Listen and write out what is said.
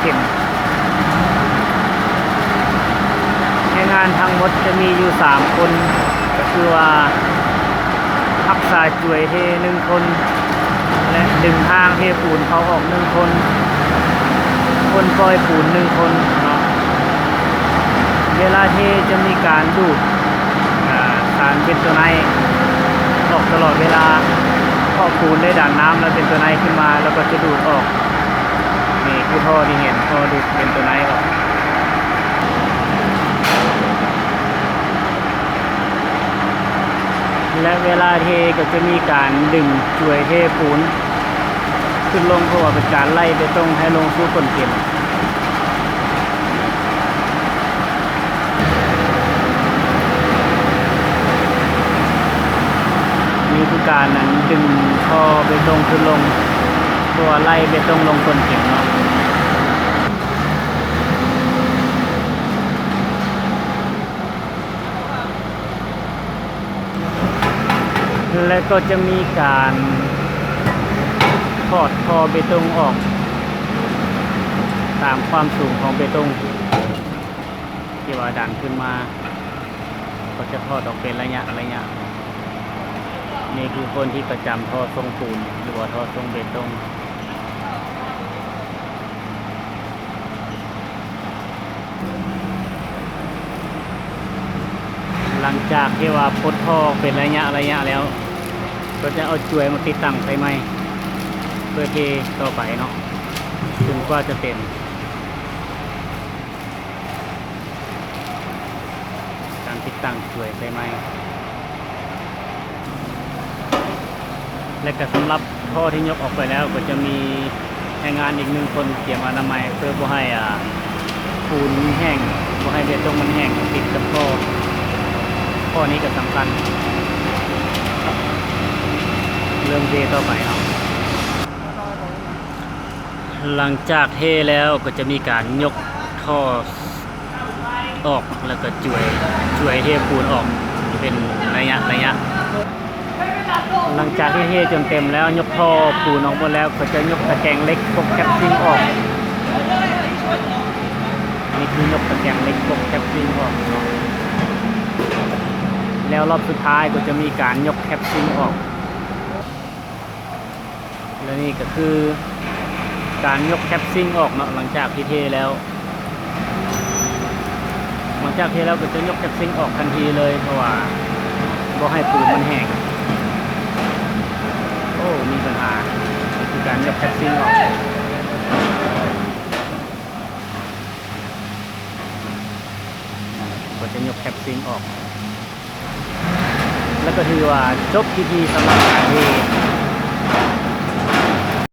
ເຂັມ. ແຮງງານທັງໝົດຈະມີຢູ່ສາມຄົນ ກໍຄືວ່າຮັກສາຈວຍເທໜຶ່ງຄົນ ແລະ ດຶງທາງເທປູນເຂົ້າອອກໜຶ່ງຄົນ, ຄົນປ່ອຍປູນໜຶ່ງຄົນເນາະ. ເວລາເທຈະມີການດູດ ອາ ສານເບນໂຕໄນອອກຕະຫຼອດເວລາ, ເພາະປູນໄດ້ດັນນ້ຳ ແລະ ເບນໂຕໄນຂຶ້ນມາ ແລ້ວກໍຈະດູດອອກ. ນີ້ຄືທໍ່ທີ່ເຫັນ, ທໍ່ດູດເບນໂຕໄນອອກ. ແລະ ເວລາເທກໍຈະມີການດຶງຈວຍເທປູນຂຶ້ນລົງ ເພາະວ່າເປັນການໄລ່ເບຕົງໃຫ້ລົງສູ່ກົ້ນເຂັມ. ນີ້ຄືການນັ້ນດຶງທໍ່ເບຕົງຂຶ້ນລົງ ເພາະວ່າໄລ່ເບຕົງລົງກົ້ນເຂັມເນາະ. ແລະ ກໍຈະມີການຖອດທໍ່ເບຕົງອອກ ຕາມຄວາມສູງຂອງເບຕົງທີ່ວ່າດັນຂຶ້ນມາ ກໍຈະຖອດອອກເປັນໄລຍະໄລຍະ. ນີ້ຄືຄົນທີ່ປະຈຳທໍ່ສົ່ງປູນ ຫຼືວ່າທໍ່ສົ່ງເບຕົງ. ຫຼັງຈາກທີ່ວ່າປົດທໍ່ເປັນໄລຍະໄລຍະແລ້ວ ກໍຈະເອົາຈວຍມາຕິດຕັ້ງໃສ່ໃໝ່ ເພື່ອເທຕໍ່ໄປເນາະ ຈົນກວ່າຈະເຕັມ. ການຕິດຕັ້ງຈວຍໃສ່ໃໝ່ ແລະ ກະສຳລັບທໍ່ທີ່ຍົກອອກໄປແລ້ວ ກໍຈະມີແຮງງານອີກໜຶ່ງຄົນກຽມອະນາໄມ ເພື່ອບໍ່ໃຫ້ ອາ ປູນແຫ້ງ, ບໍ່ໃຫ້ເບຕົງມັນແຫ້ງຕິດກັບທໍ່. ຂໍ້ນີ້ກໍສຳຄັນເລື່ອງເທຕໍ່ໄປເນາະ. ຫຼັງຈາກເທແລ້ວກໍຈະມີການຍົກທໍ່ອອກ ແລ້ວກໍຈວຍ, ຈວຍເທປູນອອກເປັນໄລຍະໄລຍະ. ຫຼັງຈາກທີ່ເທຈົນເຕັມແລ້ວ, ຍົກທໍ່ປູນອອກໝົດແລ້ວ, ກໍຈະຍົກຕະແກງເຫຼັກປົກແຄັບຊິງອອກ. ນີ້ຄືຍົກຕະແກງເຫຼັກປົກແຄັບຊິງອອກເນາະ. ແລ້ວລອບສຸດທ້າຍກໍຈະມີການຍົກແຄັບຊິງອອກ. ແລະ ນີ້ກໍຄືການຍົກແຄັບຊິງອອກເນາະ ຫຼັງຈາກທີ່ເທແລ້ວ. ຫຼັງຈາກເທແລ້ວກໍຈະຍົກແຄັບຊິງອອກທັນທີເລີຍ ເພາະວ່າບໍ່ໃຫ້ປູນມັນແຫ້ງ. ໂອ້ ມີບັນຫາ. ນີ້ຄືການຍົກແຄັບຊິງອອກ. ກໍຈະຍົກແຄັບຊິງອອກ ແລ້ວກໍຖືວ່າຈົບພິທີສຳລັບການເທ